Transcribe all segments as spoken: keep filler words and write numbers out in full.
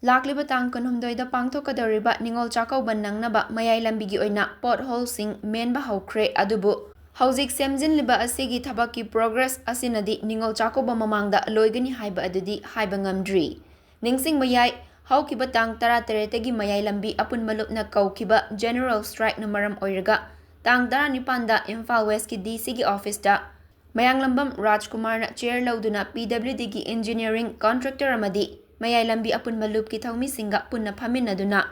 ꯂꯥꯛꯂꯤꯕ ꯇꯥꯡ ꯀꯨꯟꯍꯨꯝꯗꯣꯏꯗ ꯄꯥꯡꯊꯣꯛꯀꯗꯧꯔꯤꯕ ꯅꯤꯉꯣꯜ ꯆꯥꯛꯀꯧꯕ ꯅꯪꯅꯕ ꯃꯌꯥꯏ ꯂꯝꯕꯤꯒꯤ ꯑꯣꯏꯅ ꯄꯣꯠ ꯍꯣꯜꯁꯤꯡ ꯃꯦꯟꯕ ꯍꯧꯈ꯭ꯔꯦ꯫ ꯑꯗꯨꯕꯨ ꯍꯧꯖꯤꯛ ꯁꯦꯝꯖꯤꯜꯂꯤꯕ ꯑꯁꯤꯒꯤ ꯊꯕꯛꯀꯤ ꯄ꯭ꯔꯣꯒ꯭ꯔꯦꯁ ꯑꯁꯤꯅꯗꯤ ꯅꯤꯉꯣꯜ ꯆꯥꯛꯀꯧꯕ ꯃꯃꯥꯡꯗ ꯂꯣꯏꯒꯅꯤ ꯍꯥꯏꯕ ꯑꯗꯨꯗꯤ ꯍꯥꯏꯕ ꯉꯝꯗ꯭ꯔꯤ꯫ ꯅꯤꯡꯁꯤꯡꯕ ꯌꯥꯏ, ꯍꯧꯈꯤꯕ ꯇꯥꯡ ꯇꯔꯥꯇꯔꯦꯠꯇꯒꯤ ꯃꯌꯥꯏ ꯂꯝꯕꯤ ꯑꯄꯨꯟꯕ ꯂꯨꯞꯅ ꯀꯧꯈꯤꯕ ꯖꯦꯅꯔꯦꯜ ꯁ꯭ꯇ꯭ꯔꯥꯏꯛꯅ ꯃꯔꯝ ꯑꯣꯏꯔꯒ ꯇꯥꯡ ꯇꯔꯥꯅꯤꯄꯥꯟꯗ ꯏꯝꯐꯥꯜ ꯋꯦꯁꯀꯤ ꯗꯤ ꯁꯤꯒꯤ ꯑꯣꯐꯤꯁꯇ ꯃꯌꯥꯡꯂꯝꯕꯝ ꯔꯥꯖꯀꯨꯃꯥꯔꯅ ꯆꯦꯌꯔ ꯂꯧꯗꯨꯅ ꯄꯤ ꯗꯕ꯭ꯂꯤꯎ ꯗꯤꯒꯤ ꯏꯟꯖꯤꯅꯤꯌꯔꯤꯡ ꯀꯣꯟꯇ꯭ꯔꯦꯛꯇꯔ ꯑꯃꯗꯤ ꯃꯌꯥꯏ ꯂꯝꯕꯤ ꯑꯄꯨꯟꯕ ꯂꯨꯞꯀꯤ ꯊꯧꯃꯤꯁꯤꯡꯒ ꯄꯨꯟꯅ ꯐꯝꯃꯤꯟꯅꯗꯨꯅ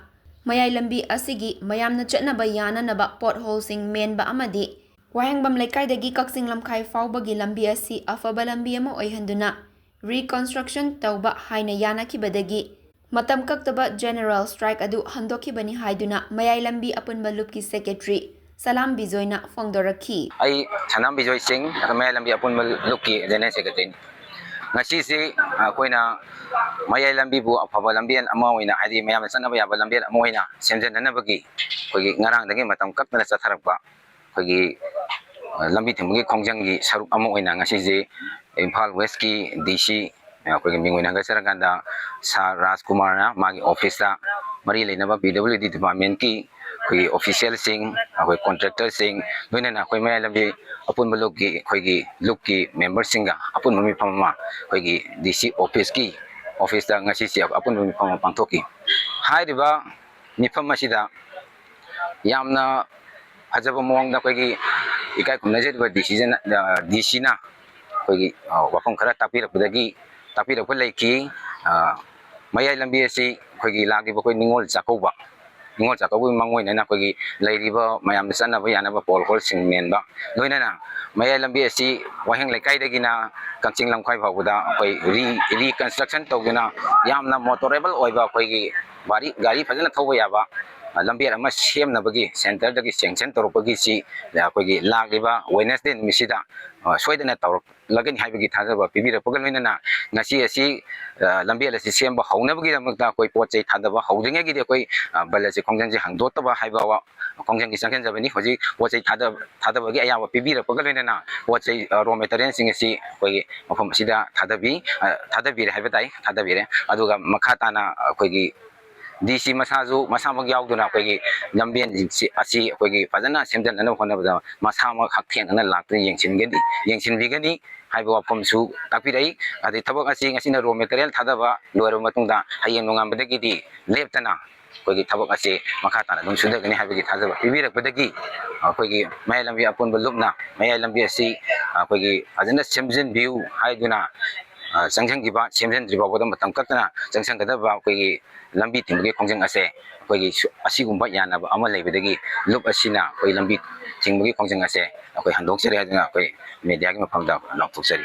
ꯃꯌꯥꯏ ꯂꯝꯕꯤ ꯑꯁꯤꯒꯤ ꯃꯌꯥꯝꯅ ꯆꯠꯅꯕ ꯌꯥꯅꯅꯕ ꯄꯣꯠ ꯍꯣꯜꯁꯤꯡ ꯃꯦꯟꯕ ꯑꯃꯗꯤ ꯋꯥꯍꯦꯡꯕꯝ ꯂꯩꯀꯥꯏꯗꯒꯤ ꯀꯛꯆꯤꯡ ꯂꯝꯈꯥꯏ ꯐꯥꯎꯕꯒꯤ ꯂꯝꯕꯤ ꯑꯁꯤ ꯑꯐꯕ ꯂꯝꯕꯤ ꯑꯃ ꯑꯣꯏꯍꯟꯗꯨꯅ ꯔꯤꯀꯟꯁꯇ꯭ꯔꯛꯁꯟ ꯇꯧꯕ ꯍꯥꯏꯅ ꯌꯥꯅꯈꯤꯕꯗꯒꯤ ꯃꯇꯝ ꯀꯛꯇꯕ ꯖꯦꯅꯔꯦꯜ ꯁ꯭ꯇ꯭ꯔꯥꯏꯛ ꯑꯗꯨ ꯍꯟꯗꯣꯛꯈꯤꯕꯅꯤ ꯍꯥꯏꯗꯨꯅ ꯃꯌꯥꯏ ꯂꯝꯕꯤ ꯑꯄꯨꯟꯕ ꯂꯨꯞꯀꯤ ꯁꯦꯀ꯭ꯔꯦꯇꯔꯤ ꯁꯂꯥꯝ ꯕꯤꯖꯣꯏꯅ ꯐꯣꯡꯗꯣꯔꯛꯈꯤ꯫ ꯑꯩ ꯁꯅꯥꯝ ꯕꯤꯖꯣꯏ ꯁꯤꯡ, ꯃꯌꯥꯏ ꯂꯝꯕꯤ ꯑꯄꯨꯟꯕ ꯂꯨꯞꯀꯤ ꯖꯦꯅꯔꯦꯜ ꯁꯦꯀ꯭ꯔꯦꯇꯔꯤꯅꯤ꯫ ꯉꯁꯤꯁꯤ ꯑꯩꯈꯣꯏꯅ ꯃꯌꯥꯏ ꯂꯝꯕꯤꯕꯨ ꯑꯐꯕ ꯂꯝꯕꯦꯜ ꯑꯃ ꯑꯣꯏꯅ, ꯍꯥꯏꯗꯤ ꯃꯌꯥꯝꯅ ꯆꯠꯅꯕ ꯌꯥꯕ ꯂꯝꯕꯦꯜ ꯑꯃ ꯑꯣꯏꯅ ꯁꯦꯝꯖꯤꯟꯅꯅꯕꯒꯤ ꯑꯩꯈꯣꯏꯒꯤ ꯉꯔꯥꯡꯗꯒꯤ ꯃꯇꯝ ꯀꯛꯇꯅ ꯆꯠꯊꯔꯛꯄ ꯑꯩꯈꯣꯏꯒꯤ, ꯑ, ꯂꯝꯕꯤ ꯊꯤꯡꯕꯒꯤ ꯈꯣꯡꯖꯪꯒꯤ ꯁꯔꯨꯛ ꯑꯃ ꯑꯣꯏꯅ ꯉꯁꯤꯁꯤ ꯏꯝꯐꯥꯜ ꯋꯦꯁꯀꯤ ꯗꯤ ꯁꯤ ꯑꯩꯈꯣꯏꯒꯤ ꯃꯤꯡ ꯑꯣꯏꯅ ꯍꯪꯒꯠꯆꯔꯀꯥꯟꯗ ꯁꯥꯔ ꯔꯥꯖꯀꯨꯃꯥꯔꯅ ꯃꯥꯒꯤ ꯑꯣꯐꯤꯁꯇ ꯃꯔꯤ ꯂꯩꯅꯕ ꯄꯤ ꯗꯕ꯭ꯂꯤꯎ ꯗꯤ ꯗꯤꯄꯥꯔꯠꯃꯦꯟꯀꯤ ꯑꯩꯈꯣꯏꯒꯤ ꯑꯣꯐꯤꯁꯤꯌꯦꯜꯁꯤꯡ, ꯑꯩꯈꯣꯏ ꯀꯣꯟꯇ꯭ꯔꯦꯛꯇꯔꯁꯤꯡ, ꯂꯣꯏꯅꯅ ꯑꯩꯈꯣꯏ ꯃꯌꯥꯏ ꯂꯝꯕꯤ ꯑꯄꯨꯟꯕ ꯂꯨꯞꯀꯤ ꯑꯩꯈꯣꯏꯒꯤ ꯂꯨꯞꯀꯤ ꯃꯦꯝꯕꯔꯁꯤꯡꯒ ꯑꯄꯨꯟꯕ ꯃꯤꯐꯝ ꯑꯃ ꯑꯩꯈꯣꯏꯒꯤ ꯗꯤ ꯁꯤ ꯑꯣꯐꯤꯁꯀꯤ ꯑꯣꯐꯤꯁꯇ ꯉꯁꯤꯁꯦ ꯑꯄꯨꯟꯕ ꯃꯤꯐꯝ ꯑꯃ ꯄꯥꯡꯊꯣꯛꯈꯤ꯫ ꯍꯥꯏꯔꯤꯕ ꯃꯤꯐꯝ ꯑꯁꯤꯗ ꯌꯥꯝꯅ ꯐꯖꯕ ꯃꯑꯣꯡꯗ ꯑꯩꯈꯣꯏꯒꯤ ꯏꯀꯥꯏ ꯈꯨꯝꯅꯖꯔꯤꯕ ꯗꯤ ꯁꯤꯁꯤꯅ, ꯑ, ꯗꯤ ꯁꯤꯅ ꯑꯩꯈꯣꯏꯒꯤ, ꯑ, ꯋꯥꯐꯝ ꯈꯔ ꯇꯥꯛꯄꯤꯔꯛꯄꯗꯒꯤ, ꯇꯥꯛꯄꯤꯔꯛꯄ ꯂꯩꯈꯤ꯫ ꯑ, ꯃꯌꯥꯏ ꯂꯝꯕꯤ ꯑꯁꯤ ꯑꯩꯈꯣꯏꯒꯤ ꯂꯥꯛꯂꯤꯕ ꯑꯩꯈꯣꯏ ꯅꯤꯉꯣꯜ ꯆꯥꯛꯀꯧꯕ, ꯅꯤꯉꯣꯜ ꯆꯥꯛꯀꯧꯕꯒꯤ ꯃꯥꯡꯑꯣꯏꯅꯅ ꯑꯩꯈꯣꯏꯒꯤ ꯂꯩꯔꯤꯕ ꯃꯌꯥꯝꯅ ꯆꯠꯅꯕ ꯌꯥꯅꯕ ꯄꯣꯜ ꯍꯣꯜꯁꯤꯡ ꯃꯦꯟꯕ, ꯂꯣꯏꯅꯅ ꯃꯌꯥꯏ ꯂꯝꯕꯤ ꯑꯁꯤ ꯋꯥꯍꯦꯡ ꯂꯩꯀꯥꯏꯗꯒꯤꯅ ꯀꯛꯆꯤꯡ ꯂꯝꯈꯥꯏ ꯐꯥꯎꯕꯗ ꯑꯩꯈꯣꯏ ꯔꯤ-, ꯔꯤꯀꯟꯁꯇ꯭ꯔꯛꯁꯟ ꯇꯧꯗꯨꯅ ꯌꯥꯝꯅ ꯃꯣꯇꯣꯔꯦꯕꯜ ꯑꯣꯏꯕ ꯑꯩꯈꯣꯏꯒꯤ ꯒꯥꯔꯤ, ꯒꯥꯔꯤ ꯐꯖꯅ ꯊꯧꯕ ꯌꯥꯕ, ꯑ, ꯂꯝꯕꯦꯜ ꯑꯃ ꯁꯦꯝꯅꯕꯒꯤ ꯁꯦꯟꯇꯔꯗꯒꯤ ꯁꯦꯡꯁꯟ ꯇꯧꯔꯛꯄꯒꯤꯁꯤ ꯑꯩꯈꯣꯏꯒꯤ ꯂꯥꯛꯂꯤꯕ ꯋꯦꯅꯁꯗꯦ ꯅꯨꯃꯤꯠꯁꯤꯗ, ꯑ, ꯁꯣꯏꯗꯅ ꯇꯧꯔꯛ-, ꯂꯒꯅꯤ ꯍꯥꯏꯕꯒꯤ ꯊꯥꯖꯕ ꯄꯤꯕꯤꯔꯛꯄꯒ ꯂꯣꯏꯅꯅ ꯉꯁꯤ ꯑꯁꯤ, ꯑ, ꯂꯝꯕꯦꯜ ꯑꯁꯤ ꯁꯦꯝꯕ ꯍꯧꯅꯕꯒꯤꯗꯃꯛꯇ ꯑꯩꯈꯣꯏ ꯄꯣꯠ ꯆꯩ ꯊꯥꯗꯕ ꯍꯧꯗ꯭ꯔꯤꯉꯩꯒꯤꯗꯤ ꯑꯩꯈꯣꯏ, ꯑ, ꯕꯜ ꯑꯁꯤ ꯈꯣꯡꯖꯪꯁꯤ ꯍꯥꯡꯗꯣꯛꯇꯕ ꯍꯥꯏꯕ ꯋꯥ-, ꯈꯣꯡꯖꯪꯒꯤ ꯆꯪꯁꯤꯟꯖꯕꯅꯤ꯫ ꯍꯧꯖꯤꯛ ꯄꯣꯠ ꯆꯩ ꯊꯥꯗ-, ꯊꯥꯗꯕꯒꯤ ꯑꯌꯥꯕ ꯄꯤꯕꯤꯔꯛꯄꯒ ꯂꯣꯏꯅꯅ ꯄꯣꯠ ꯆꯩ, ꯑ, raw materialꯁꯤꯡ ꯑꯁꯤ ꯑꯩꯈꯣꯏꯒꯤ ꯃꯐꯝ ꯑꯁꯤꯗ ꯊꯥꯗꯕꯤ, ꯑ, ꯊꯥꯗꯕꯤꯔꯦ ꯍꯥꯏꯕ ꯇꯥꯏ, ꯊꯥꯗꯕꯤꯔꯦ꯫ ꯑꯗꯨꯒ ꯃꯈꯥ ꯇꯥꯅ ꯑꯩꯈꯣꯏꯒꯤ ꯗꯤ ꯁꯤ ꯃꯁꯥꯁꯨ, ꯃꯁꯥꯃꯛ ꯌꯥꯎꯗꯨꯅ ꯑꯩꯈꯣꯏꯒꯤ ꯂꯝꯕꯦꯟꯁꯤ ꯑꯁꯤ ꯑꯩꯈꯣꯏꯒꯤ ꯐꯖꯅ ꯁꯦꯝꯖꯤꯟꯅꯅꯕ ꯍꯣꯠꯅꯕꯗ ꯃꯁꯥꯃꯛ ꯍꯛꯊꯦꯡꯅꯅ ꯂꯥꯛꯇꯨꯅ ꯌꯦꯡꯁꯤꯟꯒꯅꯤ, ꯌꯦꯡꯁꯤꯟꯕꯤꯒꯅꯤ ꯍꯥꯏꯕ ꯋꯥꯐꯝꯁꯨ ꯇꯥꯛꯄꯤꯔꯛꯏ꯫ ꯑꯗꯩ ꯊꯕꯛ ꯑꯁꯤ ꯉꯁꯤꯅ raw material ꯊꯥꯗꯕ ꯂꯣꯏꯔꯕ ꯃꯇꯨꯡꯗ ꯍꯌꯦꯡ ꯅꯣꯡꯉꯥꯟꯕꯗꯒꯤꯗꯤ ꯂꯦꯞꯇꯅ ꯑꯩꯈꯣꯏꯒꯤ ꯊꯕꯛ ꯑꯁꯤ ꯃꯈꯥ ꯇꯥꯅ ꯑꯗꯨꯝ ꯁꯨꯊꯒꯅꯤ ꯍꯥꯏꯕꯒꯤ ꯊꯥꯖꯕ ꯄꯤꯕꯤꯔꯛꯄꯗꯒꯤ ꯑꯩꯈꯣꯏꯒꯤ ꯃꯌꯥꯏ ꯂꯝꯕꯤ ꯑꯄꯨꯟꯕ ꯂꯨꯞꯅ ꯃꯌꯥꯏ ꯂꯝꯕꯤ ꯑꯁꯤ ꯑꯩꯈꯣꯏꯒꯤ ꯐꯖꯅ ꯁꯦꯝꯖꯤꯟꯕꯤꯌꯨ ꯍꯥꯏꯗꯨꯅ, ꯑ, ꯆꯪꯁꯤꯟꯈꯤꯕ, ꯁꯦꯝꯖꯤꯟꯗ꯭ꯔꯤ ꯐꯥꯎꯕꯗ ꯃꯇꯝ ꯀꯛꯇꯅ ꯆꯪꯁꯤꯟꯒꯗꯕ ꯑꯩꯈꯣꯏꯒꯤ ꯂꯝꯕꯤ ꯊꯤꯡꯕꯒꯤ ꯈꯣꯡꯖꯪ ꯑꯁꯦ ꯑꯩꯈꯣꯏꯒꯤ ꯁꯨ-, ꯑꯁꯤꯒꯨꯝꯕ ꯌꯥꯅꯕ ꯑꯃ ꯂꯩꯕꯗꯒꯤ ꯂꯨꯞ ꯑꯁꯤꯅ ꯑꯩꯈꯣꯏ ꯂꯝꯕꯤ ꯊꯤꯡꯕꯒꯤ ꯈꯣꯡꯖꯪ ꯑꯁꯦ ꯑꯩꯈꯣꯏ ꯍꯟꯗꯣꯛꯆꯔꯦ ꯍꯥꯏꯗꯨꯅ ꯑꯩꯈꯣꯏ mediaꯒꯤ ꯃꯐꯝꯗ ꯂꯥꯎꯊꯣꯛꯆꯔꯤ꯫